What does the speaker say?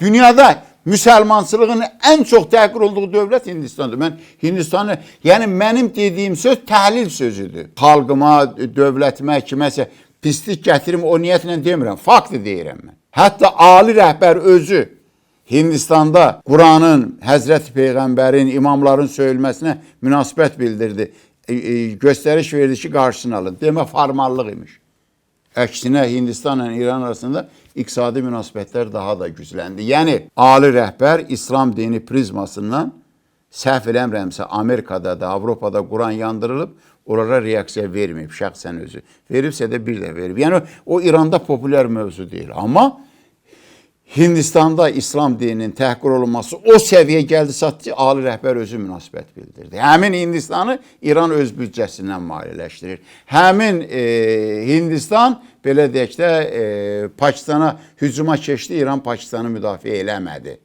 Dünyada müsəlmançılığın ən çox təhqir olduğu dövlət Hindistandır. Mən Hindistanı, yəni mənim dediyim söz təhlil sözüdür. Xalqıma, dövlətimə kiməsə pislik gətirim o niyyətlə demirəm. Faktı deyirəm mən. Hətta ali rəhbər özü Hindistanda Quranın, Həzrəti Peyğəmbərin, imamların söyülməsinə münasibət bildirdi. Göstəriş verdi ki, qarşısını alın. Demə formallıq imiş. Əksinə Hindistanla İran arasında iqtisadi münasibətlər daha da gücləndi. Yəni ali rəhbər İslam dini prizmasından səhv eləmirəmsə Amerikada da, Avropada Quran yandırılıb, onlara reaksiya verməyib şəxsən özü. Veribsə də bir də verib. Yəni o İranda populyar mövzu deyil. Amma Hindistanda İslam dininin təhqir olunması o səviyyə gəldi çatdı ki, ali rəhbər özü münasibət bildirdi. Həmin Hindistanı İran öz büdcəsindən maliyyələşdirir. Həmin Hindistan belə deyək də Pakistana hücuma keçdi, İran Pakistanı müdafiə eləmədi.